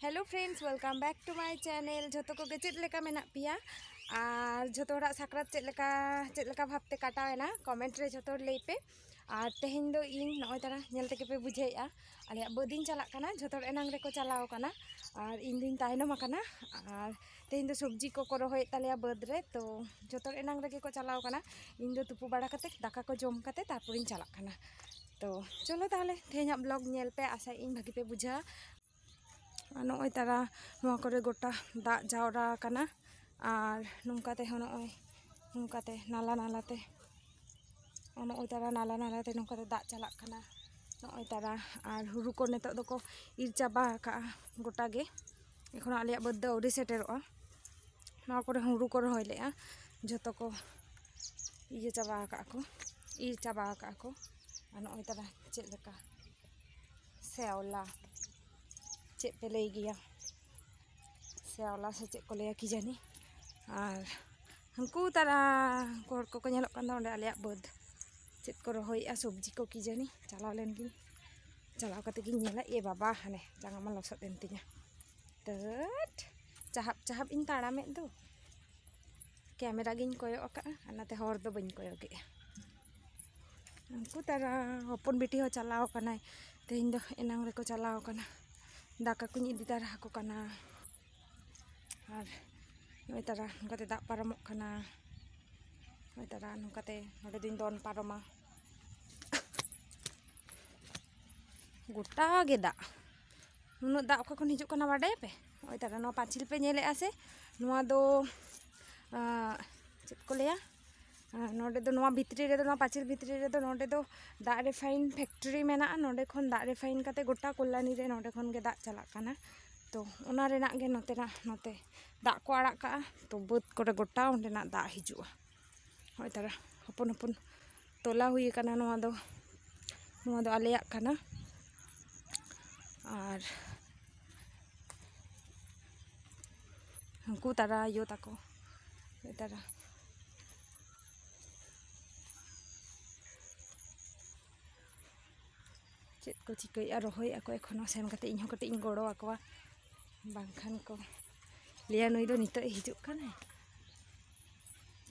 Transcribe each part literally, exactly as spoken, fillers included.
Hello friends, welcome back to my channel. ᱡᱷᱚᱛᱚ ᱠᱚᱜᱮ ᱪᱮᱫ ᱞᱮᱠᱟ ᱢᱮᱱᱟᱜ ᱯᱮᱭᱟ? ᱟᱨ ᱡᱷᱚᱛᱚ ᱦᱚᱲᱟᱜ ᱥᱟᱠᱨᱟᱛ ᱪᱮᱫ ᱞᱮᱠᱟ, ᱪᱮᱫ ᱞᱮᱠᱟ ᱵᱷᱟᱵᱽᱛᱮ ᱠᱟᱴᱟᱣ ᱮᱱᱟ, comment ᱨᱮ ᱡᱷᱚᱛᱚ ᱦᱚᱲ ᱞᱟᱹᱭ ᱯᱮ᱾ ᱟᱨ ᱛᱮᱦᱮᱧ ᱫᱚ ᱤᱧ ᱱᱚᱜᱼᱚᱭ ᱛᱟᱨᱟ ᱧᱮᱞ ᱛᱮᱜᱮ ᱯᱮ ᱵᱩᱡᱷᱟᱹᱣᱮᱫᱼᱟ, ᱟᱞᱮᱭᱟᱜ ᱵᱟᱹᱫᱽ ᱤᱧ ᱪᱟᱞᱟᱜ ᱠᱟᱱᱟ᱾ ᱡᱷᱚᱛᱚ ᱦᱚᱲ ᱮᱱᱟᱝ ᱨᱮᱠᱚ ᱪᱟᱞᱟᱣ ᱟᱠᱟᱱᱟ ᱟᱨ ᱤᱧ ᱫᱩᱧ ᱛᱟᱭᱱᱚᱢ ᱟᱠᱟᱱᱟ᱾ ᱟᱨ ᱛᱮᱦᱮᱧ ᱫᱚ ᱥᱚᱵᱽᱡᱤ ᱠᱚᱠᱚ ᱨᱚᱦᱚᱭᱮᱫ ᱛᱟᱞᱮᱭᱟ ᱵᱟᱹᱫᱽ ᱨᱮ, ᱛᱚ ᱡᱷᱚᱛᱚ ᱦᱚᱲ ᱮᱱᱟᱝ ᱨᱮᱜᱮ ᱠᱚ ᱪᱟᱞᱟᱣ ᱟᱠᱟᱱᱟ᱾ ᱤᱧ ᱫᱚ ᱛᱩᱯᱩ ᱵᱟᱲᱟ ᱠᱟᱛᱮ, ᱫᱟᱠᱟ ᱠᱚ ᱡᱚᱢ ᱠᱟᱛᱮ, ᱛᱟᱨᱯᱚᱨᱤᱧ ᱪᱟᱞᱟᱜ ᱠᱟᱱᱟ᱾ ᱛᱚ ᱪᱚᱞᱚ ᱛᱟᱦᱚᱞᱮ ᱛᱮᱦᱮᱧᱟᱜ vlog ᱧᱮᱞ ᱯᱮ, ᱟᱥᱟᱭᱟᱹᱧ ᱵᱷᱟᱹᱜᱤ ᱯᱮ ᱵᱩᱡᱷᱟᱹᱣᱟ᱾ ᱟᱨ ᱱᱚᱜᱼᱚᱭ ᱛᱟᱨᱟ ᱱᱚᱣᱟ ᱠᱚᱨᱮ ᱜᱚᱴᱟ ᱫᱟᱜ ᱡᱟᱣᱨᱟ ᱟᱠᱟᱱᱟ᱾ ᱟᱨ ᱱᱚᱝᱠᱟ ᱛᱮᱦᱚᱸ ᱱᱚᱜᱼᱚᱭ ᱱᱚᱝᱠᱟᱛᱮ ᱱᱟᱞᱟ ᱱᱟᱞᱟᱛᱮ, ᱱᱚᱜᱼᱚᱭ ᱛᱟᱨᱟ ᱱᱟᱞᱟ ᱱᱟᱞᱟᱛᱮ ᱱᱚᱝᱠᱟᱛᱮ ᱫᱟᱜ ᱪᱟᱞᱟᱜ ᱠᱟᱱᱟ᱾ ᱱᱚᱜᱼᱚᱭ ᱛᱟᱨᱟ, ᱟᱨ ᱦᱩᱲᱩ ᱠᱚ ᱱᱤᱛᱚᱜ ᱫᱚᱠᱚ ᱤᱨ ᱪᱟᱵᱟ ᱟᱠᱟᱜᱼᱟ ᱜᱚᱴᱟ ᱜᱮ᱾ ᱮᱠᱷᱚᱱᱳ ᱟᱞᱮᱭᱟᱜ ᱵᱟᱹᱫᱽ ᱫᱚ ᱟᱹᱣᱨᱤ ᱥᱮᱴᱮᱨᱚᱜᱼᱟ᱾ ᱱᱚᱣᱟ ᱠᱚᱨᱮ ᱦᱩᱲᱩ ᱠᱚ ᱨᱚᱦᱚᱭ ᱞᱮᱜᱼᱟ, ᱡᱷᱚᱛᱚ ᱠᱚ ᱤᱭᱟᱹ ᱪᱟᱵᱟ ᱟᱠᱟᱜᱼᱟ ᱠᱚ, ᱤᱨ ᱪᱟᱵᱟ ᱟᱠᱟᱜᱼᱟ ᱠᱚ᱾ ᱟᱨ ᱱᱚᱜᱼᱚᱭ ᱛᱟᱨᱟ ᱪᱮᱫ ᱞᱮᱠᱟ ᱥᱮᱣᱞᱟ, ᱪᱮᱫ ᱯᱮ ᱞᱟᱹᱭ ᱜᱮᱭᱟ, ᱥᱮᱣᱞᱟ ᱥᱮ ᱪᱮᱫ ᱠᱚ ᱞᱟᱹᱭᱟ ᱠᱤ ᱡᱟᱹᱱᱤ᱾ ᱟᱨ ᱩᱱᱠᱩ ᱛᱟᱨᱟ ᱩᱱᱠᱩ ᱦᱚᱲ ᱠᱚᱠᱚ ᱧᱮᱞᱚᱜ ᱠᱟᱱ ᱫᱚ ᱚᱸᱰᱮ ᱟᱞᱮᱭᱟᱜ ᱵᱟᱹᱫᱽ, ᱪᱮᱫ ᱠᱚ ᱨᱚᱦᱚᱭᱮᱜᱼᱟ, ᱥᱚᱵᱽᱡᱤ ᱠᱚ ᱠᱤ ᱡᱟᱹᱱᱤ᱾ ᱪᱟᱞᱟᱣ ᱞᱮᱱ ᱜᱤᱧ, ᱪᱟᱞᱟᱣ ᱠᱟᱛᱮ ᱜᱤᱧ ᱧᱮᱞᱟ᱾ ᱮ ᱵᱟᱵᱟ, ᱦᱟᱱᱮ ᱡᱟᱸᱜᱟ ᱢᱟ ᱞᱚᱥᱚᱫ ᱮᱱ ᱛᱤᱧᱟ᱾ ᱛᱟᱹᱴ, ᱪᱟᱦᱟᱵ ᱪᱟᱦᱟᱵ ᱤᱧ ᱛᱟᱲᱟᱢᱮᱫ ᱫᱚ᱾ ᱠᱮᱢᱮᱨᱟ ᱜᱤᱧ ᱠᱚᱭᱚᱜ ᱟᱠᱟᱫᱼᱟ, ᱚᱱᱟᱛᱮ ᱦᱚᱨ ᱫᱚ ᱵᱟᱹᱧ ᱠᱚᱭᱚᱜᱮᱜᱼᱟ᱾ ᱩᱱᱠᱩ ᱛᱟᱨᱟ ᱦᱚᱯᱚᱱ ᱵᱤᱴᱤ ᱦᱚᱸ ᱪᱟᱞᱟᱣ ᱟᱠᱟᱱᱟᱭ, ᱛᱮᱦᱮᱧ ᱫᱚ ᱮᱱᱟᱝ ᱨᱮᱠᱚ ᱪᱟᱞᱟᱣ ᱟᱠᱟᱱᱟ᱾ ᱫᱟᱠᱟ ᱠᱚᱧ ᱤᱫᱤ ᱛᱟᱨᱟ ᱟᱠᱚ ᱠᱟᱱᱟ᱾ ᱟᱨ ᱱᱚᱜᱼᱚᱭ ᱛᱟᱨᱟ ᱱᱚᱝᱠᱟᱛᱮ ᱫᱟᱜ ᱯᱟᱨᱚᱢᱚᱜ ᱠᱟᱱᱟ᱾ ᱱᱚᱜᱼᱚᱭ ᱛᱟᱨᱟ ᱱᱚᱝᱠᱟᱛᱮ ᱱᱚᱸᱰᱮ ᱫᱚᱧ ᱫᱚᱱ ᱯᱟᱨᱚᱢᱟ᱾ ᱜᱚᱴᱟ ᱜᱮ ᱫᱟᱜ, ᱱᱩᱱᱟᱹᱜ ᱫᱟᱜ ᱚᱠᱟ ᱠᱷᱚᱱ ᱦᱤᱡᱩᱜ ᱠᱟᱱᱟ ᱵᱟᱰᱟᱭᱟᱯᱮ? ᱱᱚᱜᱼᱚᱭ ᱛᱟᱨᱟ ᱱᱚᱣᱟ ᱯᱟᱹᱪᱤᱞ ᱯᱮ ᱧᱮᱞᱮᱜᱼᱟ ᱥᱮ? ᱱᱚᱣᱟ ᱫᱚ, ᱟᱸ, ᱪᱮᱫ ᱠᱚ ᱞᱟᱹᱭᱟ, ᱟᱸ, ᱱᱚᱰᱮ ᱫᱚ, ᱱᱚᱣᱟ ᱵᱷᱤᱛᱨᱤ ᱨᱮᱫᱚ, ᱱᱚᱣᱟ ᱯᱟᱹᱪᱤᱞ ᱵᱷᱤᱛᱨᱤ ᱨᱮᱫᱚ ᱱᱚᱰᱮ ᱫᱚ ᱫᱟᱜ refine factory ᱢᱮᱱᱟᱜᱼᱟ᱾ ᱱᱚᱰᱮ ᱠᱷᱚᱱ ᱫᱟᱜ refine ᱠᱟᱛᱮ ᱜᱚᱴᱟ ᱠᱚᱞᱞᱟᱱᱤ ᱨᱮ ᱱᱚᱰᱮ ᱠᱷᱚᱱ ᱜᱮ ᱫᱟᱜ ᱪᱟᱞᱟᱜ ᱠᱟᱱᱟ᱾ ᱛᱚ ᱚᱱᱟ ᱨᱮᱱᱟᱜ ᱜᱮ ᱱᱚᱛᱮᱱᱟᱜ, ᱱᱚᱛᱮ ᱫᱟᱜ ᱠᱚ ᱟᱲᱟᱜ ᱠᱟᱜᱼᱟ᱾ ᱛᱚ ᱵᱟᱹᱫᱽ ᱠᱚᱨᱮ ᱜᱚᱴᱟ ᱚᱸᱰᱮᱱᱟᱜ ᱫᱟᱜ ᱦᱤᱡᱩᱜᱼᱟ᱾ ᱱᱚᱜᱼᱚᱭ ᱛᱟᱨᱟ ᱦᱚᱯᱚᱱ ᱦᱚᱯᱚᱱ ᱛᱚᱞᱟ ᱦᱩᱭ ᱟᱠᱟᱱᱟ ᱱᱚᱣᱟ ᱫᱚ, ᱱᱚᱣᱟ ᱫᱚ ᱟᱞᱮᱭᱟᱜ ᱠᱟᱱᱟ᱾ ᱟᱨ ᱩᱱᱠᱩ ᱛᱟᱨᱟ ᱟᱭᱳ ᱛᱟᱠᱚ, ᱱᱚᱜᱼᱚᱭ ᱛᱟᱨᱟ ᱪᱮᱫ ᱠᱚ ᱪᱤᱠᱟᱹᱭᱮᱫᱼᱟ, ᱨᱚᱦᱚᱭᱮᱫᱼᱟ ᱠᱚ᱾ ᱮᱠᱷᱚᱱᱳ ᱥᱮᱱ ᱠᱟᱛᱮ ᱤᱧ ᱦᱚᱸ ᱠᱟᱹᱴᱤᱡ ᱤᱧ ᱜᱚᱲᱚ ᱟᱠᱚᱣᱟ᱾ ᱵᱟᱝᱠᱷᱟᱱ ᱠᱚ ᱞᱟᱹᱭᱟ, "ᱱᱩᱭ ᱫᱚ ᱱᱤᱛᱚᱜ ᱮ ᱦᱤᱡᱩᱜ ᱠᱟᱱᱟᱭ?"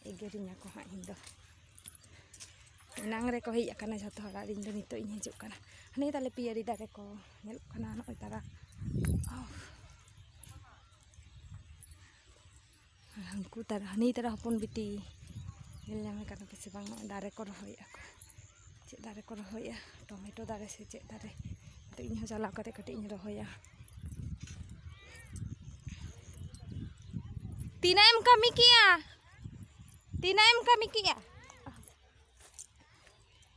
ᱮᱜᱮᱨᱤᱧᱟ ᱠᱚ ᱦᱟᱸᱜ ᱤᱧ ᱫᱚ᱾ ᱮᱱᱟᱝ ᱨᱮᱠᱚ ᱦᱮᱡ ᱟᱠᱟᱱᱟ ᱡᱷᱚᱛᱚ ᱦᱚᱲ, ᱟᱨ ᱤᱧ ᱫᱚ ᱱᱤᱛᱚᱜ ᱤᱧ ᱦᱤᱡᱩᱜ ᱠᱟᱱᱟ᱾ ᱦᱟᱱᱮ ᱛᱟᱞᱮ ᱯᱤᱭᱟᱹᱨᱤ ᱫᱟᱨᱮ ᱠᱚ ᱧᱮᱞᱚᱜ ᱠᱟᱱᱟ, ᱱᱚᱜᱼᱚᱭ ᱛᱟᱨᱟ᱾ ᱚᱦ᱾ ᱦᱟᱹᱱᱠᱩ ᱛᱟᱨᱟ, ᱦᱟᱹᱱᱤ ᱛᱟᱨᱟ ᱦᱚᱯᱚᱱ ᱵᱤᱴᱤ᱾ ᱧᱮᱞ ᱧᱟᱢᱮ ᱠᱟᱱᱟ ᱯᱮ ᱥᱮ ᱵᱟᱝ? ᱱᱚᱜᱼᱚᱭ ᱫᱟᱨᱮ ᱠᱚ ᱨᱚᱦᱚᱭᱮᱫᱼᱟ ᱠᱚ᱾ ᱪᱮᱫ ᱫᱟᱨᱮ ᱠᱚ ᱨᱚᱦᱚᱭᱮᱫᱼᱟ? ᱴᱚᱢᱮᱴᱳ ᱫᱟᱨᱮ ᱥᱮ ᱪᱮᱫ ᱫᱟᱨᱮ? ᱛᱚ ᱤᱧ ᱦᱚᱸ ᱪᱟᱞᱟᱣ ᱠᱟᱛᱮ ᱠᱟᱹᱴᱤᱡ ᱤᱧ ᱨᱚᱦᱚᱭᱟ᱾ ᱛᱤᱱᱟᱹᱜ ᱮᱢ ᱠᱟᱹᱢᱤ ᱠᱮᱜᱼᱟ? ᱛᱤᱱᱟᱹᱜ ᱮᱢ ᱠᱟᱹᱢᱤ ᱠᱮᱜᱼᱟ?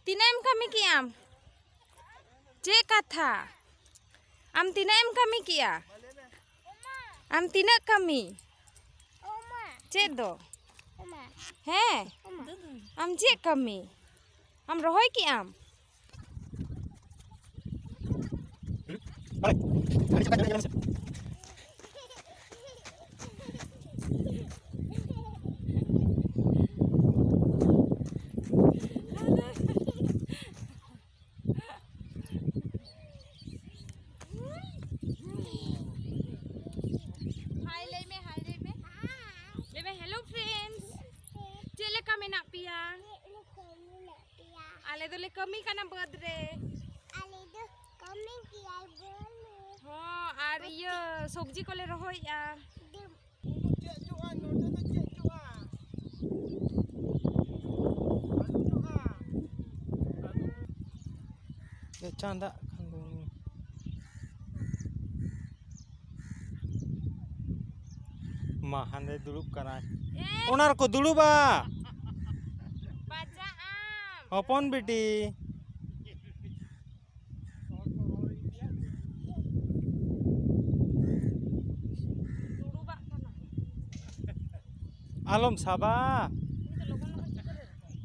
ᱛᱤᱱᱟᱹᱜ ᱮᱢ ᱠᱟᱹᱢᱤ ᱠᱮᱜᱼᱟᱢ? ᱪᱮᱫ ᱠᱟᱛᱷᱟ? ᱟᱢ ᱛᱤᱱᱟᱹᱜ ᱮᱢ ᱠᱟᱹᱢᱤ ᱠᱮᱜᱼᱟ? ᱟᱢ ᱛᱤᱱᱟᱹᱜ ᱠᱟᱹᱢᱤ? ᱪᱮᱫ ᱫᱚ? ᱦᱮᱸ? ᱟᱢ ᱪᱮᱫ ᱠᱟᱹᱢᱤ? ᱟᱢ ᱨᱚᱦᱚᱭ ᱠᱮᱜᱼᱟᱢ? Hi ᱞᱟᱹᱭ ᱢᱮ, hi ᱞᱟᱹᱭ ᱢᱮ᱾ ᱞᱟᱹᱭ ᱢᱮ, hello friends᱾ ᱪᱮᱫ ᱞᱮᱠᱟ ᱢᱮᱱᱟᱜ ᱯᱮᱭᱟ? ᱪᱮᱫ ᱞᱮᱠᱟ ᱢᱮᱱᱟᱜ ᱯᱮᱭᱟ? ᱟᱞᱮ ᱫᱚᱞᱮ ᱠᱟᱹᱢᱤ ᱠᱟᱱᱟ ᱵᱟᱹᱫᱽ ᱨᱮ᱾ ᱟᱞᱮ ᱫᱚ ᱠᱟᱹᱢᱤ ᱜᱮᱭᱟ ᱵᱟᱹᱫᱽ ᱨᱮ᱾ ᱦᱚᱸ, ᱟᱨ ᱤᱭᱟᱹ ᱥᱚᱵᱽᱡᱤ ᱠᱚᱞᱮ ᱨᱚᱦᱚᱭᱮᱫᱼᱟ᱾ ᱪᱮᱫ ᱡᱚᱜᱼᱟ? ᱱᱚᱛᱮ ᱫᱚ ᱪᱮᱫ ᱡᱚᱜᱼᱟ? ᱟᱹᱞᱩ ᱡᱚᱜᱼᱟ᱾ ᱪᱟᱸᱫᱟᱜ ᱠᱷᱟᱱ ᱫᱚ ᱩᱱᱤ᱾ ᱢᱟ, ᱦᱟᱸᱰᱮ ᱫᱩᱲᱩᱵ ᱠᱟᱱᱟᱭ᱾ ᱮ! ᱚᱱᱟ ᱨᱮᱠᱚ ᱫᱩᱲᱩᱵᱟ᱾ ᱵᱟᱡᱟᱜ ᱟᱢ᱾ ᱦᱚᱯᱚᱱ ᱵᱤᱴᱤ᱾ ᱫᱩᱲᱩᱵᱟᱜ ᱠᱟᱱᱟ᱾ ᱟᱞᱚᱢ ᱥᱟᱵᱟ᱾ ᱩᱱᱤ ᱫᱚ ᱞᱚᱜᱚᱱ ᱞᱚᱜᱚᱱ ᱪᱤᱠᱟᱹ ᱞᱮ ᱨᱚᱦᱚᱭᱟ?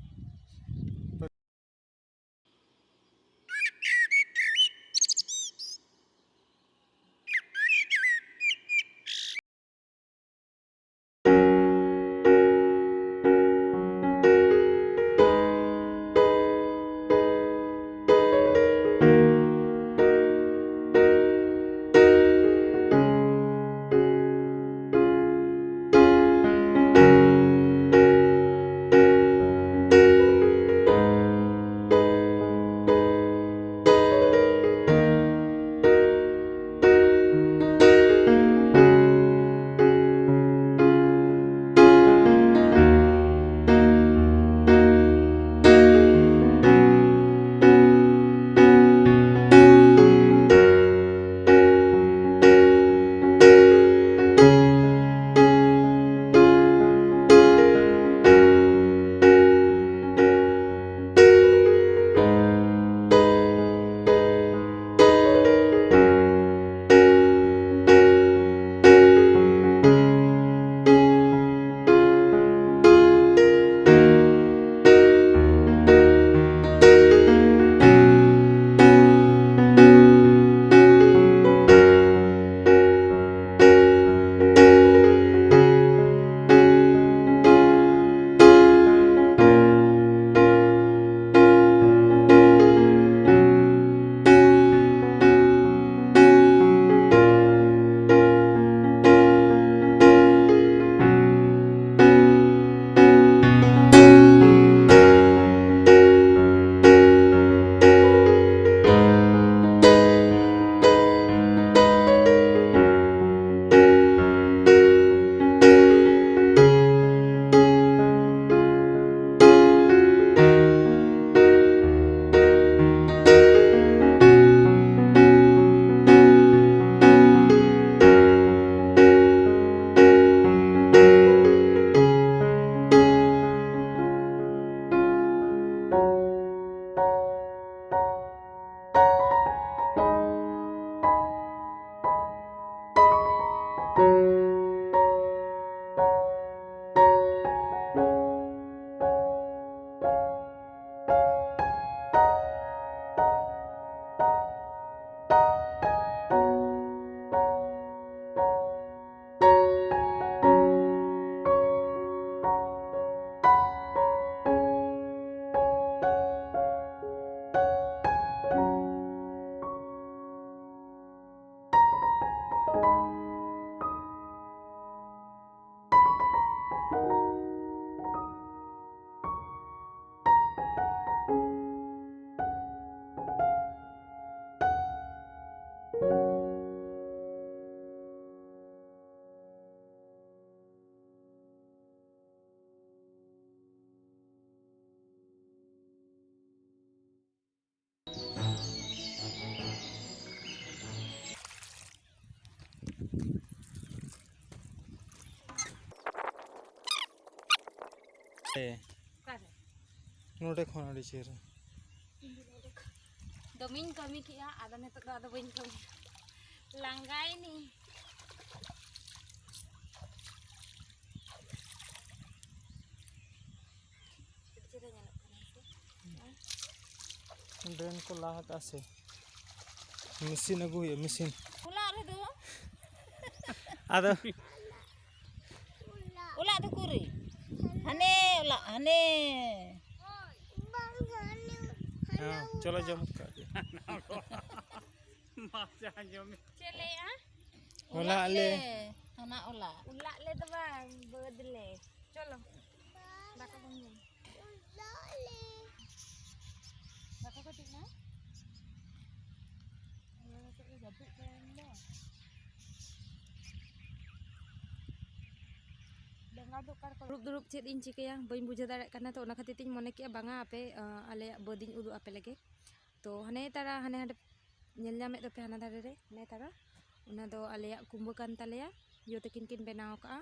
ᱚᱠᱟᱨᱮ? ᱱᱚᱰᱮ ᱠᱷᱚᱱ ᱟᱹᱰᱤ ᱪᱮᱦᱨᱟ᱾ ᱤᱧ ᱫᱚ ᱱᱚᱰᱮ ᱠᱷᱚᱱ ᱫᱚᱢᱮᱧ ᱠᱟᱹᱢᱤ ᱠᱮᱜᱼᱟ, ᱟᱫᱚ ᱱᱤᱛᱚᱜ ᱫᱚ ᱟᱫᱚ ᱵᱟᱹᱧ ᱠᱟᱹᱢᱤᱭᱟ, ᱞᱟᱸᱜᱟᱭᱮᱱᱟᱹᱧ᱾ ᱟᱹᱰᱤ ᱪᱮᱦᱨᱟ ᱧᱮᱞᱚᱜ ᱠᱟᱱᱟ ᱥᱮ? ᱰᱨᱮᱱ ᱠᱚ ᱞᱟ ᱟᱠᱟᱫᱼᱟ ᱥᱮ? ᱢᱮᱥᱤᱱ ᱟᱹᱜᱩ ᱦᱩᱭᱩᱜᱼᱟ, ᱢᱮᱥᱤᱱ᱾ ᱚᱲᱟᱜ ᱨᱮᱫᱚ᱾ ᱟᱫᱚ ᱚᱲᱟᱜ ᱫᱚ ᱚᱠᱟᱨᱮ? ᱦᱟᱱᱮ ᱚᱲᱟᱜ, ᱦᱟᱱᱮ᱾ ᱦᱮᱸ, ᱪᱚᱞᱚ ᱡᱚᱢ ᱠᱟᱜ ᱜᱮ᱾ ᱢᱟ ᱡᱟᱦᱟᱸ ᱡᱚᱢ᱾ ᱪᱮᱫ ᱞᱟᱹᱭᱮᱜᱼᱟ? ᱚᱞᱟᱜ ᱞᱮ᱾ ᱦᱟᱱᱟ ᱚᱞᱟᱜ᱾ ᱚᱞᱟᱜ ᱞᱮ ᱫᱚ ᱵᱟᱝ, ᱵᱟᱹᱫᱽ ᱞᱮ᱾ ᱪᱚᱞᱚ, ᱫᱟᱠᱟ ᱵᱚᱱ ᱡᱚᱢᱟ᱾ ᱫᱟᱠᱟ ᱠᱟᱹᱴᱤᱡ ᱱᱟ᱾ ᱤᱭᱟᱹ ᱠᱟᱛᱮ ᱜᱮ ᱡᱟᱹᱯᱤᱫ ᱛᱟᱭᱚᱢ ᱫᱚ᱾ ᱵᱮᱸᱜᱟᱲ ᱫᱚ ᱚᱠᱟ ᱨᱮᱠᱚ ᱫᱩᱲᱩᱵ ᱫᱩᱲᱩᱵ ᱪᱮᱫ ᱤᱧ ᱪᱤᱠᱟᱹᱭᱟ, ᱵᱟᱹᱧ ᱵᱩᱡᱷᱟᱹᱣ ᱫᱟᱲᱮᱭᱟᱜ ᱠᱟᱱᱟ᱾ ᱛᱚ, ᱚᱱᱟ ᱠᱷᱟᱹᱛᱤᱨ ᱛᱤᱧ ᱢᱚᱱᱮ ᱠᱮᱜᱼᱟ, ᱵᱟᱝᱟ, ᱟᱯᱮ, ᱟᱸ, ᱟᱞᱮᱭᱟᱜ ᱵᱟᱹᱫᱽ ᱤᱧ ᱩᱫᱩᱜ ᱟᱯᱮ ᱞᱮᱜᱮ᱾ ᱛᱚ, ᱦᱟᱱᱮ ᱛᱟᱨᱟ, ᱦᱟᱱᱮ ᱦᱟᱸᱰᱮ ᱧᱮᱞ ᱧᱟᱢᱮᱫ ᱫᱚᱯᱮ ᱦᱟᱱᱟ ᱫᱷᱟᱨᱮ ᱨᱮ, ᱦᱟᱱᱮ ᱛᱟᱨᱟ, ᱚᱱᱟ ᱫᱚ ᱟᱞᱮᱭᱟᱜ ᱠᱩᱢᱵᱟᱹ ᱠᱟᱱ ᱛᱟᱞᱮᱭᱟ, ᱭᱳ ᱛᱟᱹᱠᱤᱱ ᱠᱤᱱ ᱵᱮᱱᱟᱣ ᱟᱠᱟᱜᱼᱟ᱾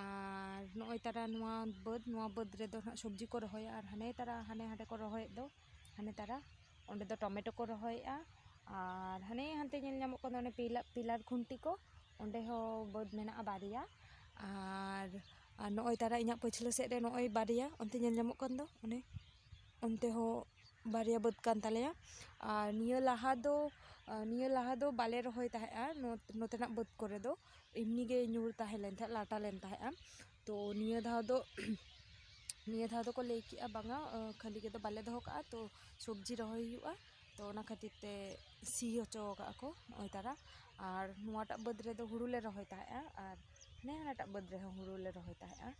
ᱟᱨ ᱱᱚᱜᱼᱚᱭ ᱛᱟᱨᱟ ᱱᱚᱣᱟ ᱵᱟᱹᱫᱽ, ᱱᱚᱣᱟ ᱵᱟᱹᱫᱽ ᱨᱮᱫᱚ ᱱᱟᱦᱟᱜ ᱥᱚᱵᱽᱡᱤ ᱠᱚ ᱨᱚᱦᱚᱭᱟ᱾ ᱟᱨ ᱦᱟᱱᱮ ᱛᱟᱨᱟ, ᱦᱟᱱᱮ ᱦᱟᱸᱰᱮ ᱠᱚ ᱨᱚᱦᱚᱭᱮᱫ ᱫᱚ, ᱦᱟᱱᱮ ᱛᱟᱨᱟ, ᱚᱸᱰᱮ ᱫᱚ ᱴᱚᱢᱮᱴᱳ ᱠᱚ ᱨᱚᱦᱚᱭᱮᱫᱼᱟ᱾ ᱟᱨ ᱦᱟᱱᱮ ᱦᱟᱱᱛᱮ ᱧᱮᱞ ᱧᱟᱢᱚᱜ ᱠᱟᱱ ᱫᱚ ᱚᱱᱮ ᱯᱤᱞᱟ-, ᱯᱤᱞᱟᱨ ᱠᱷᱩᱱᱴᱤ ᱠᱚ, ᱚᱸᱰᱮ ᱦᱚᱸ ᱵᱟᱹᱫᱽ ᱢᱮᱱᱟᱜᱼᱟ ᱵᱟᱨᱭᱟ᱾ ᱟᱨ, ᱟᱨ ᱱᱚᱜᱼᱚᱭ ᱛᱟᱨᱟ ᱤᱧᱟᱹᱜ ᱯᱟᱹᱪᱷᱞᱟᱹ ᱥᱮᱫ ᱨᱮ ᱱᱚᱜᱼᱚᱭ ᱵᱟᱨᱭᱟ ᱚᱱᱛᱮ ᱧᱮᱞ ᱧᱟᱢᱚᱜ ᱠᱟᱱ ᱫᱚ, ᱚᱱᱮ ᱚᱱᱛᱮ ᱦᱚᱸ ᱵᱟᱨᱭᱟ ᱵᱟᱹᱫᱽ ᱠᱟᱱ ᱛᱟᱞᱮᱭᱟ᱾ ᱟᱨ ᱱᱤᱭᱟᱹ ᱞᱟᱦᱟ ᱫᱚ, ᱱᱤᱭᱟᱹ ᱞᱟᱦᱟ ᱫᱚ ᱵᱟᱞᱮ ᱨᱚᱦᱚᱭ ᱛᱟᱦᱮᱸᱜᱼᱟ ᱱᱚ-, ᱱᱚᱛᱮᱱᱟᱜ ᱵᱟᱹᱫᱽ ᱠᱚᱨᱮ ᱫᱚ, ᱮᱢᱱᱤ ᱜᱮ ᱧᱩᱨ ᱛᱟᱦᱮᱸ ᱞᱮᱱ ᱛᱟᱦᱮᱸᱫ, ᱞᱟᱴᱟ ᱞᱮᱱ ᱛᱟᱦᱮᱸᱜᱼᱟ᱾ ᱛᱚ ᱱᱤᱭᱟᱹ ᱫᱷᱟᱣ ᱫᱚ ᱱᱤᱭᱟᱹ ᱫᱷᱟᱣ ᱫᱚᱠᱚ ᱞᱟᱹᱭ ᱠᱮᱜᱼᱟ, ᱵᱟᱝᱟ, ᱟᱹ, ᱠᱷᱟᱹᱞᱤ ᱜᱮᱫᱚ ᱵᱟᱞᱮ ᱫᱚᱦᱚ ᱠᱟᱜᱼᱟ, ᱛᱚ ᱥᱚᱵᱽᱡᱤ ᱨᱚᱦᱚᱭ ᱦᱩᱭᱩᱜᱼᱟ᱾ ᱛᱚ ᱚᱱᱟ ᱠᱷᱟᱹᱛᱤᱨ ᱛᱮ ᱥᱤ ᱦᱚᱪᱚ ᱟᱠᱟᱫᱼᱟ ᱠᱚ ᱱᱚᱜᱼᱚᱭ ᱛᱟᱨᱟ᱾ ᱟᱨ ᱱᱚᱣᱟᱴᱟᱜ ᱵᱟᱹᱫᱽ ᱨᱮᱫᱚ ᱦᱩᱲᱩ ᱞᱮ ᱨᱚᱦᱚᱭ ᱛᱟᱦᱮᱸᱜᱼᱟ, ᱟᱨ ᱱᱮ ᱦᱟᱱᱟᱴᱟᱜ ᱵᱟᱹᱫᱽ ᱨᱮᱦᱚᱸ ᱦᱩᱲᱩ ᱞᱮ ᱨᱚᱦᱚᱭ ᱛᱟᱦᱮᱸᱜᱼᱟ᱾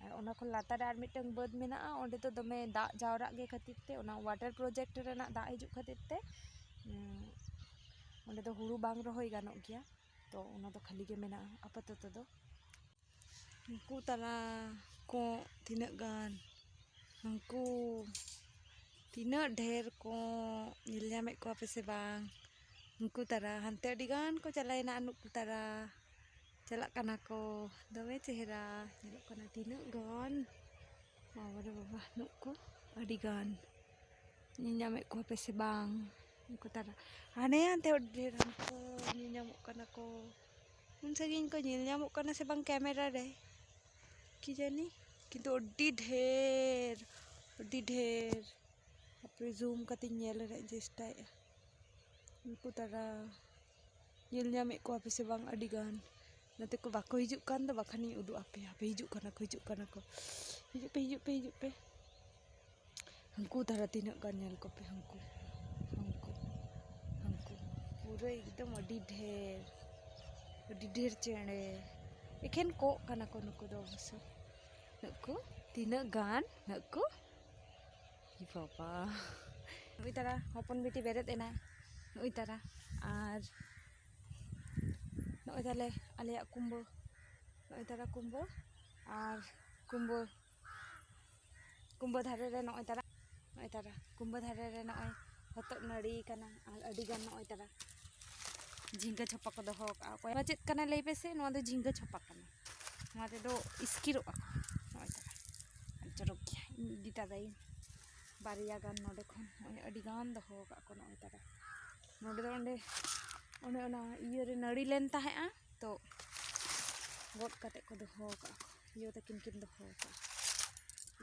ᱟᱨ ᱚᱱᱟ ᱠᱷᱚᱱ ᱞᱟᱛᱟᱨ ᱨᱮ ᱟᱨ ᱢᱤᱫᱴᱟᱝ ᱵᱟᱹᱫᱽ ᱢᱮᱱᱟᱜᱼᱟ, ᱚᱸᱰᱮ ᱫᱚ ᱫᱚᱢᱮ ᱫᱟᱜ ᱡᱟᱣᱨᱟᱜ ᱜᱮ ᱠᱷᱟᱹᱛᱤᱨ ᱛᱮ, ᱚᱱᱟ ᱣᱟᱴᱟᱨ ᱯᱨᱚᱡᱮᱠᱴ ᱨᱮᱱᱟᱜ ᱫᱟᱜ ᱦᱤᱡᱩᱜ ᱠᱷᱟᱹᱛᱤᱨ ᱛᱮ, ᱩᱸ, ᱚᱸᱰᱮ ᱫᱚ ᱦᱩᱲᱩ ᱵᱟᱝ ᱨᱚᱦᱚᱭ ᱜᱟᱱᱚᱜ ᱜᱮᱭᱟ᱾ ᱛᱚ ᱚᱱᱟ ᱫᱚ ᱠᱷᱟᱹᱞᱤ ᱜᱮ ᱢᱮᱱᱟᱜᱼᱟ ᱟᱯᱟᱛᱚᱛᱚ ᱫᱚ᱾ ᱩᱱᱠᱩ ᱛᱟᱨᱟ ᱠᱚᱸᱜ ᱛᱤᱱᱟᱹᱜ ᱜᱟᱱ, ᱩᱱᱠᱩ ᱛᱤᱱᱟᱹᱜ ᱰᱷᱮᱨ ᱠᱚᱸᱜ, ᱧᱮᱞ ᱧᱟᱢᱮᱫ ᱠᱚᱣᱟ ᱯᱮ ᱥᱮ ᱵᱟᱝ? ᱩᱱᱠᱩ ᱛᱟᱨᱟ ᱦᱟᱱᱛᱮ ᱟᱹᱰᱤ ᱜᱟᱱ ᱠᱚ ᱪᱟᱞᱟᱣᱮᱱᱟ, ᱱᱩᱠᱩ ᱛᱟᱨᱟ ᱪᱟᱞᱟᱜ ᱠᱟᱱᱟ ᱠᱚ, ᱫᱚᱢᱮ ᱪᱮᱦᱨᱟ ᱧᱮᱞᱚᱜ ᱠᱟᱱᱟ ᱛᱤᱱᱟᱹᱜ ᱜᱟᱱ, ᱵᱟᱵᱟ ᱨᱮ ᱵᱟᱵᱟ, ᱱᱩᱠᱩ ᱟᱹᱰᱤ ᱜᱟᱱ᱾ ᱧᱮᱞ ᱧᱟᱢᱮᱫ ᱠᱚᱣᱟ ᱯᱮ ᱥᱮ ᱵᱟᱝ? ᱩᱱᱠᱩ ᱛᱟᱨᱟ ᱦᱟᱱᱮ ᱦᱟᱱᱛᱮ ᱟᱹᱰᱤ ᱰᱷᱮᱨ ᱦᱟᱱᱠᱩ ᱧᱮᱞ ᱧᱟᱢᱚᱜ ᱠᱟᱱᱟ ᱠᱚ᱾ ᱩᱱ ᱥᱟᱺᱜᱤᱧ ᱠᱚ ᱧᱮᱞ ᱧᱟᱢᱚᱜ ᱠᱟᱱᱟ ᱥᱮ ᱵᱟᱝ ᱠᱮᱢᱮᱨᱟ ᱨᱮ, ᱠᱤ ᱡᱟᱹᱱᱤ, ᱠᱤᱱᱛᱩ ᱟᱹᱰᱤ ᱰᱷᱮᱨ, ᱟᱹᱰᱤ ᱰᱷᱮᱨ᱾ ᱦᱟᱯᱮ ᱡᱩᱢ ᱠᱟᱛᱮᱧ ᱧᱮᱞ ᱨᱮᱱᱟᱜ ᱤᱧ ᱪᱮᱥᱴᱟᱭᱮᱫᱼᱟ᱾ ᱩᱱᱠᱩ ᱛᱟᱨᱟ ᱧᱮᱞ ᱧᱟᱢᱮᱫ ᱠᱚᱣᱟ ᱯᱮ ᱥᱮ ᱵᱟᱝ? ᱟᱹᱰᱤ ᱜᱟᱱ᱾ ᱱᱚᱛᱮ ᱠᱚ ᱵᱟᱠᱚ ᱦᱤᱡᱩᱜ ᱠᱟᱱ ᱫᱚ, ᱵᱟᱠᱷᱟᱱᱤᱧ ᱩᱫᱩᱜ ᱟᱯᱮᱭᱟ᱾ ᱦᱟᱯᱮ ᱦᱤᱡᱩᱜ ᱠᱟᱱᱟ ᱠᱚ, ᱦᱤᱡᱩᱜ ᱠᱟᱱᱟ ᱠᱚ᱾ ᱦᱤᱡᱩᱜ ᱯᱮ, ᱦᱤᱡᱩᱜ ᱯᱮ, ᱦᱤᱡᱩᱜ ᱯᱮ᱾ ᱦᱟᱹᱱᱠᱩ ᱫᱷᱟᱨᱟ ᱛᱤᱱᱟᱹᱜ ᱜᱟᱱ ᱧᱮᱞ ᱠᱚᱯᱮ, ᱦᱟᱹᱱᱠᱩ, ᱦᱟᱹᱱᱠᱩ, ᱦᱟᱹᱱᱠᱩ᱾ ᱯᱩᱨᱟᱹ ᱮᱠᱫᱚᱢ ᱟᱹᱰᱤ ᱰᱷᱮᱨ, ᱟᱹᱰᱤ ᱰᱷᱮᱨ ᱪᱮᱬᱮ᱾ ᱮᱠᱷᱮᱱ ᱠᱚᱸᱜ ᱠᱟᱱᱟ ᱠᱚ ᱱᱩᱠᱩ ᱫᱚ ᱚᱵᱚᱥᱥᱚ᱾ ᱱᱩᱠᱩ ᱛᱤᱱᱟᱹᱜ ᱜᱟᱱ, ᱱᱩᱠᱩ, ᱤ ᱵᱟᱵᱟ᱾ ᱱᱩᱭ ᱛᱟᱨᱟ ᱦᱚᱯᱚᱱ ᱵᱤᱴᱤ ᱵᱮᱨᱮᱫ ᱮᱱᱟᱭ, ᱱᱩᱭ ᱛᱟᱨᱟ᱾ ᱟᱨ ᱱᱚᱜᱼᱚᱭ ᱛᱟᱞᱮ ᱟᱞᱮᱭᱟᱜ ᱠᱩᱢᱵᱟᱹ, ᱱᱚᱜᱼᱚᱭ ᱛᱟᱨᱟ ᱠᱩᱢᱵᱟᱹ᱾ ᱟᱨ ᱠᱩᱢᱵᱟᱹ, ᱠᱩᱢᱵᱟᱹ ᱫᱷᱟᱨᱮ ᱨᱮ ᱱᱚᱜᱼᱚᱭ ᱛᱟᱨᱟ, ᱱᱚᱜᱼᱚᱭ ᱛᱟᱨᱟ ᱠᱩᱢᱵᱟᱹ ᱫᱷᱟᱨᱮ ᱨᱮ ᱱᱚᱜᱼᱚᱭ ᱦᱚᱛᱚᱫ ᱱᱟᱹᱲᱤ ᱠᱟᱱᱟ᱾ ᱟᱨ ᱟᱹᱰᱤ ᱜᱟᱱ ᱱᱚᱜᱼᱚᱭ ᱛᱟᱨᱟ ᱡᱷᱤᱸᱜᱟᱹ ᱪᱷᱚᱯᱟ ᱠᱚ ᱫᱚᱦᱚ ᱠᱟᱜᱼᱟ᱾ ᱚᱠᱚᱭ ᱱᱚᱣᱟ ᱪᱮᱫ ᱠᱟᱱᱟ ᱞᱟᱹᱭ ᱯᱮᱥᱮ? ᱱᱚᱣᱟ ᱫᱚ ᱡᱷᱤᱸᱜᱟᱹ ᱪᱷᱚᱯᱟ ᱠᱟᱱᱟ᱾ ᱱᱚᱣᱟ ᱛᱮᱫᱚ ᱤᱥᱠᱤᱨᱚᱜᱼᱟ ᱠᱚ᱾ ᱱᱚᱜᱼᱚᱭ ᱛᱟᱨᱟ ᱟᱹᱰᱤ ᱪᱚᱨᱚᱠ ᱜᱮᱭᱟ᱾ ᱤᱧ ᱤᱫᱤ ᱛᱟᱨᱟᱭᱟᱹᱧ ᱵᱟᱨᱭᱟ ᱜᱟᱱ ᱱᱚᱰᱮ ᱠᱷᱚᱱ᱾ ᱱᱚᱜᱼᱚᱭ ᱟᱹᱰᱤ ᱜᱟᱱ ᱫᱚᱦᱚ ᱠᱟᱜ ᱠᱚ ᱱᱚᱜᱼᱚᱭ ᱛᱟᱨᱟ᱾ ᱱᱚᱰᱮ ᱫᱚ ᱚᱸᱰᱮ, ᱚᱱᱮ ᱚᱱᱟ ᱤᱭᱟᱹ ᱨᱮ ᱱᱟᱹᱲᱤ ᱞᱮᱱ ᱛᱟᱦᱮᱸᱜᱼᱟ᱾ ᱛᱚ ᱜᱚᱫ ᱠᱟᱛᱮ ᱠᱚ ᱫᱚᱦᱚ ᱟᱠᱟᱫ ᱠᱚ, ᱭᱳ ᱛᱟᱹᱠᱤᱱ ᱠᱤᱱ ᱫᱚᱦᱚ ᱟᱠᱟᱫ᱾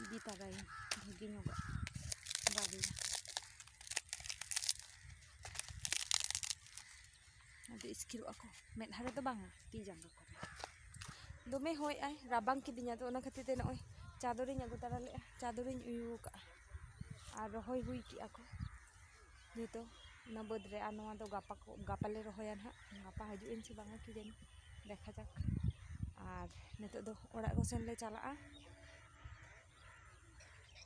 ᱤᱫᱤ ᱛᱟᱨᱟᱭᱟᱹᱧ ᱵᱷᱟᱹᱜᱤ ᱧᱚᱜᱟᱜ ᱵᱟᱨᱭᱟ᱾ ᱟᱹᱰᱤ ᱤᱥᱠᱤᱨᱚᱜᱼᱟ ᱠᱚ, ᱢᱮᱫᱦᱟ ᱨᱮᱫᱚ ᱵᱟᱝᱟ, ᱛᱤ ᱡᱟᱸᱜᱟ ᱠᱚᱨᱮ᱾ ᱫᱚᱢᱮ ᱦᱚᱭᱮᱜᱼᱟᱭ, ᱨᱟᱵᱟᱝ ᱠᱤᱫᱤᱧᱟ, ᱟᱫᱚ ᱚᱱᱟ ᱠᱷᱟᱹᱛᱤᱨ ᱛᱮ ᱱᱚᱜᱼᱚᱭ ᱪᱟᱫᱚᱨᱤᱧ ᱟᱹᱜᱩ ᱛᱟᱨᱟ ᱞᱮᱫᱼᱟ, ᱪᱟᱫᱚᱨᱤᱧ ᱩᱭᱩ ᱟᱠᱟᱫᱼᱟ᱾ ᱟᱨ ᱨᱚᱦᱚᱭ ᱦᱩᱭ ᱠᱮᱜᱼᱟ ᱠᱚ ᱡᱚᱛᱚ ᱚᱱᱟ ᱵᱟᱹᱫᱽ ᱨᱮ᱾ ᱟᱨ ᱱᱚᱣᱟ ᱫᱚ ᱜᱟᱯᱟ ᱠᱚ, ᱜᱟᱯᱟ ᱞᱮ ᱨᱚᱦᱚᱭᱟ ᱱᱟᱦᱟᱜ᱾ ᱜᱟᱯᱟ ᱦᱤᱡᱩᱜ ᱟᱹᱧ ᱥᱮ ᱵᱟᱝᱟ ᱠᱤ ᱡᱟᱹᱱᱤ, ᱫᱮᱠᱷᱟ ᱡᱟᱠ᱾ ᱟᱨ ᱱᱤᱛᱚᱜ ᱫᱚ ᱚᱲᱟᱜ ᱠᱚ ᱥᱮᱱ ᱞᱮ ᱪᱟᱞᱟᱜᱼᱟ᱾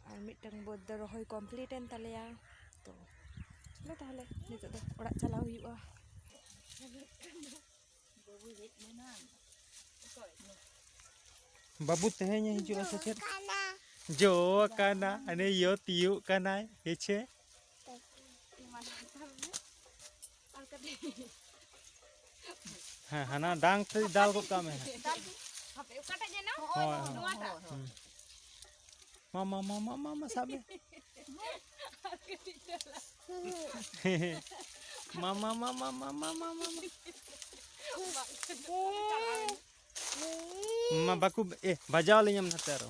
ᱟᱨ ᱢᱤᱫᱴᱟᱝ ᱵᱟᱹᱫᱽ ᱫᱚ ᱨᱚᱦᱚᱭ complete ᱮᱱ ᱛᱟᱞᱮᱭᱟ᱾ ᱛᱚ ᱪᱚᱞᱚ ᱛᱟᱦᱚᱞᱮ ᱱᱤᱛᱚᱜ ᱫᱚ ᱚᱲᱟᱜ ᱪᱟᱞᱟᱣ ᱦᱩᱭᱩᱜᱼᱟ᱾ ᱵᱟᱹᱵᱩ ᱛᱮᱦᱮᱧ ᱮ ᱦᱤᱡᱩᱜᱼᱟ ᱥᱮ ᱪᱮᱫ? ᱡᱚ ᱟᱠᱟᱱᱟ, ᱦᱟᱱᱮ ᱭᱳ ᱛᱤᱭᱳᱜ ᱠᱟᱱᱟᱭ, ᱦᱮᱸᱪᱮ? ᱦᱮᱸ, ᱦᱟᱱᱟ ᱰᱟᱝ ᱛᱮ ᱫᱟᱞ ᱜᱚᱫ ᱠᱟᱜ ᱢᱮ ᱦᱟᱸᱜ᱾ ᱦᱟᱯᱮ, ᱚᱠᱟᱴᱟᱜ ᱡᱮᱱᱚ? ᱦᱳᱭ, ᱦᱳᱭ᱾ ᱱᱚᱣᱟᱴᱟᱜ᱾ ᱦᱩᱸ᱾ ᱢᱟ, ᱢᱟ, ᱢᱟ, ᱥᱟᱵ ᱢᱮ᱾ ᱢᱟ, ᱢᱟ, ᱢᱟ᱾ ᱢᱟ, ᱵᱟᱠᱚ, ᱮ, ᱵᱟᱡᱟᱣ ᱞᱤᱧᱟᱢ ᱱᱟᱛᱮ ᱟᱨᱚ᱾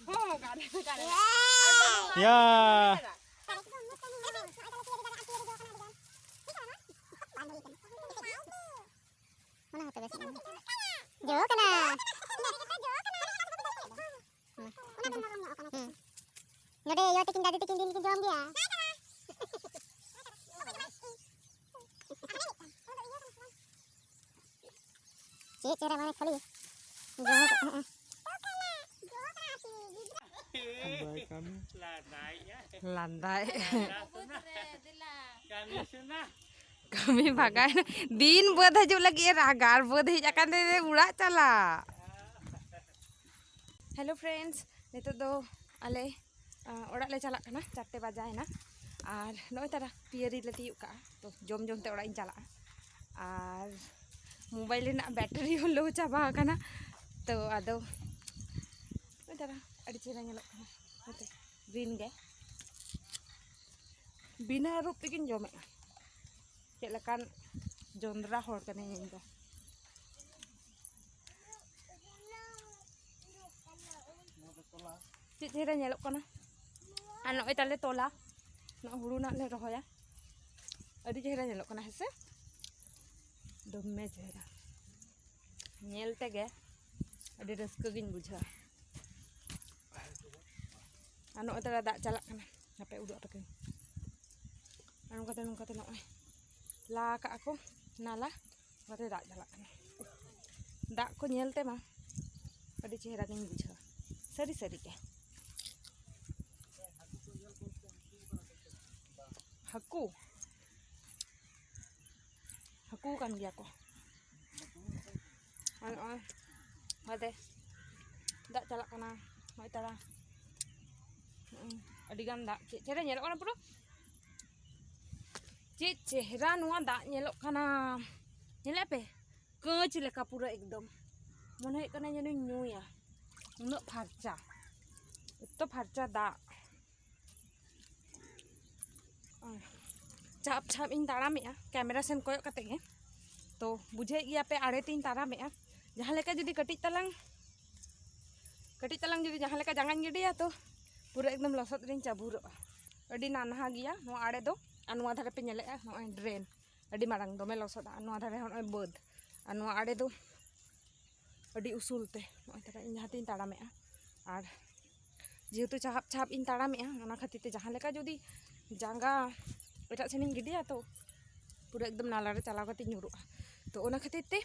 ᱦᱚᱸ, ᱜᱟᱰᱟ, ᱜᱟᱰᱟ᱾ ᱭᱟ᱾ ᱚᱱᱟ ᱦᱚᱸ ᱛᱚᱵᱮ ᱥᱮ ᱡᱚ ᱠᱟᱱᱟ᱾ ᱦᱩᱸ᱾ ᱱᱚᱰᱮ ᱭᱳ ᱛᱟᱹᱠᱤᱱ ᱫᱟᱫᱩ ᱛᱟᱹᱠᱤᱱ ᱫᱤᱱ ᱠᱤᱱ ᱡᱚᱢ ᱜᱮᱭᱟ᱾ ᱪᱮᱫ ᱪᱮᱦᱨᱟ ᱢᱟᱱᱮ ᱠᱷᱟᱹᱞᱤ ᱡᱚ ᱠᱟᱜ ᱛᱟᱦᱮᱸᱜᱼᱟ᱾ ᱵᱟᱭ ᱠᱟᱹᱢᱤ᱾ ᱞᱟᱸᱫᱟᱭ᱾ ᱠᱟᱹᱢᱤ ᱵᱷᱟᱜᱟᱭ ᱱᱟ᱾ ᱫᱤᱱ ᱵᱟᱹᱫᱽ ᱦᱤᱡᱩᱜ ᱞᱟᱹᱜᱤᱫ ᱮ ᱨᱟᱜᱟ, ᱟᱨ ᱵᱟᱹᱫᱽ ᱦᱮᱡ ᱟᱠᱟᱱ ᱛᱮ ᱚᱲᱟᱜ ᱪᱟᱞᱟᱜ᱾ Hello friends, ᱱᱤᱛᱚᱜ ᱫᱚ ᱟᱞᱮ, ᱟ, ᱚᱲᱟᱜ ᱞᱮ ᱪᱟᱞᱟᱜ ᱠᱟᱱᱟ, ᱪᱟᱨᱴᱮ ᱵᱟᱡᱟᱭᱮᱱᱟ᱾ ᱟᱨ ᱱᱚᱜᱼᱚᱭ ᱛᱟᱨᱟ ᱯᱤᱭᱟᱹᱨᱤ ᱞᱮ ᱛᱤᱭᱳᱜ ᱠᱟᱜᱼᱟ, ᱛᱚ ᱡᱚᱢ ᱡᱚᱢ ᱛᱮ ᱚᱲᱟᱜ ᱤᱧ ᱪᱟᱞᱟᱜᱼᱟ᱾ ᱟᱨ mobile ᱨᱮᱱᱟᱜ battery ᱦᱚᱸ low ᱪᱟᱵᱟ ᱟᱠᱟᱱᱟ, ᱛᱚ ᱟᱫᱚ ᱱᱚᱜᱼᱚᱭ ᱛᱟᱨᱟ ᱟᱹᱰᱤ ᱪᱮᱦᱨᱟ ᱧᱮᱞᱚᱜ ᱠᱟᱱᱟ ᱱᱚᱛᱮ green ᱜᱮ᱾ ᱵᱤᱱᱟᱹ ᱟᱹᱨᱩᱵ ᱛᱮᱜᱤᱧ ᱡᱚᱢᱮᱫᱼᱟ᱾ ᱪᱮᱫ ᱞᱮᱠᱟᱱ ᱡᱚᱸᱰᱨᱟ ᱦᱚᱲ ᱠᱟᱹᱱᱟᱹᱧ ᱤᱧ ᱫᱚ᱾ ᱪᱮᱫ ᱪᱮᱦᱨᱟ ᱧᱮᱞᱚᱜ ᱠᱟᱱᱟ᱾ ᱟᱨ ᱱᱚᱜᱼᱚᱭ ᱛᱟᱞᱮ ᱛᱚᱞᱟ, ᱱᱚᱜᱼᱚᱭ ᱦᱩᱲᱩ ᱱᱟᱜ ᱞᱮ ᱨᱚᱦᱚᱭᱟ᱾ ᱟᱹᱰᱤ ᱪᱮᱦᱨᱟ ᱧᱮᱞᱚᱜ ᱠᱟᱱᱟ, ᱦᱮᱸ ᱥᱮ? ᱫᱚᱢᱮ ᱪᱮᱦᱨᱟ, ᱧᱮᱞ ᱛᱮᱜᱮ ᱟᱹᱰᱤ ᱨᱟᱹᱥᱠᱟᱹ ᱜᱤᱧ ᱵᱩᱡᱷᱟᱹᱣᱟ᱾ ᱟᱨ ᱱᱚᱜᱼᱚᱭ ᱛᱟᱞᱮ ᱫᱟᱜ ᱪᱟᱞᱟᱜ ᱠᱟᱱᱟ, ᱦᱟᱯᱮ ᱩᱫᱩᱜ ᱟᱯᱮ ᱠᱟᱹᱱᱟᱹᱧ᱾ ᱟᱨ ᱱᱚᱝᱠᱟᱛᱮ, ᱱᱚᱝᱠᱟᱛᱮ ᱱᱚᱜᱼᱚᱭ ᱞᱟ ᱠᱟᱜᱼᱟ ᱠᱚ ᱱᱟᱞᱟ, ᱚᱱᱠᱟᱛᱮ ᱫᱟᱜ ᱪᱟᱞᱟᱜ ᱠᱟᱱᱟ᱾ ᱫᱟᱜ ᱠᱚ ᱧᱮᱞ ᱛᱮᱢᱟ ᱟᱹᱰᱤ ᱪᱮᱦᱨᱟ ᱜᱤᱧ ᱵᱩᱡᱷᱟᱹᱣᱟ, ᱥᱟᱹᱨᱤ ᱥᱟᱹᱨᱤ ᱜᱮ᱾ ᱦᱟᱹᱠᱩ, ᱦᱟᱹᱠᱩ ᱠᱟᱱ ᱜᱮᱭᱟ ᱠᱚ᱾ ᱟᱨ ᱱᱚᱜᱼᱚᱭ ᱱᱚᱛᱮ ᱫᱟᱜ ᱪᱟᱞᱟᱜ ᱠᱟᱱᱟ, ᱱᱚᱜᱼᱚᱭ ᱛᱟᱨᱟ᱾ ᱦᱩᱸ, ᱟᱹᱰᱤᱜᱟᱱ ᱫᱟᱜ, ᱪᱮᱫ ᱪᱮᱦᱨᱟ ᱧᱮᱞᱚᱜ ᱠᱟᱱᱟ ᱯᱩᱨᱟᱹ᱾ ᱪᱮᱫ ᱪᱮᱦᱨᱟ ᱱᱚᱣᱟ ᱫᱟᱜ ᱧᱮᱞᱚᱜ ᱠᱟᱱᱟ, ᱧᱮᱞᱮᱫ ᱯᱮ? ᱠᱟᱹᱪ ᱞᱮᱠᱟ ᱯᱩᱨᱟᱹ ᱮᱠᱫᱚᱢ, ᱢᱚᱱᱮ ᱦᱩᱭᱩᱜ ᱠᱟᱱᱟ ᱡᱮᱱᱚᱧ ᱧᱩᱭᱟ, ᱩᱱᱟᱹᱜ ᱯᱷᱟᱨᱪᱟ, ᱮᱛᱚ ᱯᱷᱟᱨᱪᱟ ᱫᱟᱜ᱾ ᱪᱷᱟᱯ ᱪᱷᱟᱯ ᱤᱧ ᱛᱟᱲᱟᱢᱮᱜᱼᱟ ᱠᱮᱢᱮᱨᱟ ᱥᱮᱱ ᱠᱚᱭᱚᱜ ᱠᱟᱛᱮ ᱜᱮ, ᱛᱚ ᱵᱩᱡᱷᱟᱹᱣᱮᱫ ᱜᱮᱭᱟ ᱯᱮ ᱟᱲᱮ ᱛᱤᱧ ᱛᱟᱲᱟᱢᱮᱜᱼᱟ᱾ ᱡᱟᱦᱟᱸ ᱞᱮᱠᱟ ᱡᱩᱫᱤ ᱠᱟᱹᱴᱤᱡ ᱛᱟᱞᱟᱝ, ᱠᱟᱹᱴᱤᱡ ᱛᱟᱞᱟᱝ ᱡᱩᱫᱤ ᱡᱟᱦᱟᱸ ᱞᱮᱠᱟ ᱡᱟᱸᱜᱟᱧ ᱜᱤᱰᱤᱭᱟ, ᱛᱚ ᱯᱩᱨᱟᱹ ᱮᱠᱫᱚᱢ ᱞᱚᱥᱚᱫ ᱨᱤᱧ ᱪᱟᱵᱩᱨᱚᱜᱼᱟ᱾ ᱟᱹᱰᱤ ᱱᱟᱱᱦᱟ ᱜᱮᱭᱟ ᱱᱚᱣᱟ ᱟᱲᱮ ᱫᱚ᱾ ᱟᱨ ᱱᱚᱣᱟ ᱫᱷᱟᱨᱮ ᱯᱮ ᱧᱮᱞᱮᱜᱼᱟ, ᱱᱚᱜᱼᱚᱭ ᱰᱨᱮᱱ ᱟᱹᱰᱤ ᱢᱟᱨᱟᱝ, ᱫᱚᱢᱮ ᱞᱚᱥᱚᱫ᱾ ᱟᱨ ᱱᱚᱣᱟ ᱫᱷᱟᱨᱮ ᱦᱚᱸ ᱱᱚᱜᱼᱚᱭ ᱵᱟᱹᱫᱽ, ᱟᱨ ᱱᱚᱣᱟ ᱟᱲᱮ ᱫᱚ ᱟᱹᱰᱤ ᱩᱥᱩᱞ ᱛᱮ ᱱᱚᱜᱼᱚᱭ ᱛᱟᱨᱟ ᱤᱧ ᱡᱟᱦᱟᱸ ᱛᱤᱧ ᱛᱟᱲᱟᱢᱮᱜᱼᱟ᱾ ᱟᱨ ᱡᱮᱦᱮᱛᱩ ᱪᱟᱦᱟᱵ ᱪᱟᱦᱟᱵ ᱤᱧ ᱛᱟᱲᱟᱢᱮᱜᱼᱟ, ᱚᱱᱟ ᱠᱷᱟᱹᱛᱤᱨ ᱛᱮ ᱡᱟᱦᱟᱸ ᱞᱮᱠᱟ ᱡᱩᱫᱤ ᱡᱟᱸᱜᱟ ᱮᱴᱟᱜ ᱥᱮᱱᱤᱧ ᱜᱤᱰᱤᱭᱟ, ᱛᱚ ᱯᱩᱨᱟᱹ ᱮᱠᱫᱚᱢ ᱱᱟᱞᱟ ᱨᱮ ᱪᱟᱞᱟᱣ ᱠᱟᱛᱮ ᱧᱩᱨᱩᱜᱼᱟ᱾ ᱛᱚ ᱚᱱᱟ ᱠᱷᱟᱹᱛᱤᱨ ᱛᱮ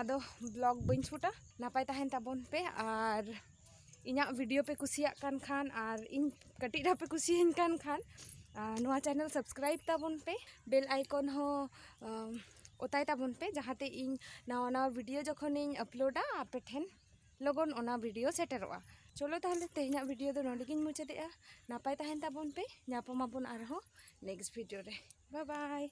ᱟᱫᱚ ᱵᱞᱚᱜ ᱵᱟᱹᱧ ᱥᱩᱴᱟ᱾ ᱱᱟᱯᱟᱭ ᱛᱟᱦᱮᱱ ᱛᱟᱵᱚᱱ ᱯᱮ, ᱟᱨ ᱤᱧᱟᱹᱜ ᱵᱷᱤᱰᱤᱭᱳ ᱯᱮ ᱠᱩᱥᱤᱭᱟᱜ ᱠᱟᱱ ᱠᱷᱟᱱ ᱟᱨ ᱤᱧ ᱠᱟᱹᱴᱤᱡ ᱨᱮᱦᱚᱸ ᱯᱮ ᱠᱩᱥᱤᱭᱟᱹᱧ ᱠᱟᱱ ᱠᱷᱟᱱ, ᱟᱨ ᱱᱚᱣᱟ ᱪᱮᱱᱮᱞ ᱥᱟᱵᱥᱠᱨᱟᱭᱤᱵᱽ ᱛᱟᱵᱚᱱ ᱯᱮ, ᱵᱮᱞ ᱟᱭᱠᱚᱱ ᱦᱚᱸ ᱟᱢ, ᱚᱛᱟᱭ ᱛᱟᱵᱚᱱ ᱯᱮ, ᱡᱟᱦᱟᱸᱛᱮ ᱤᱧ ᱱᱟᱣᱟ ᱱᱟᱣᱟ ᱵᱷᱤᱰᱤᱭᱳ ᱡᱚᱠᱷᱚᱱᱤᱧ ᱟᱯᱞᱳᱰᱟ, ᱟᱯᱮ ᱴᱷᱮᱱ ᱞᱚᱜᱚᱱ ᱚᱱᱟ ᱵᱷᱤᱰᱤᱭᱳ ᱥᱮᱴᱮᱨᱚᱜᱼᱟ᱾ ᱪᱚᱞᱚ ᱛᱟᱦᱚᱞᱮ ᱛᱮᱦᱮᱧᱟᱜ ᱵᱷᱤᱰᱤᱭᱳ ᱫᱚ ᱱᱚᱸᱰᱮ ᱜᱤᱧ ᱢᱩᱪᱟᱹᱫᱮᱜᱼᱟ᱾ ᱱᱟᱯᱟᱭ ᱛᱟᱦᱮᱱ ᱛᱟᱵᱚᱱ ᱯᱮ, ᱧᱟᱯᱟᱢ ᱟᱵᱚᱱ ᱟᱨᱦᱚᱸ ᱱᱮᱠᱥᱴ ᱵᱷᱤᱰᱤᱭᱳ ᱨᱮ᱾ ᱵᱟᱭ ᱵᱟᱭ᱾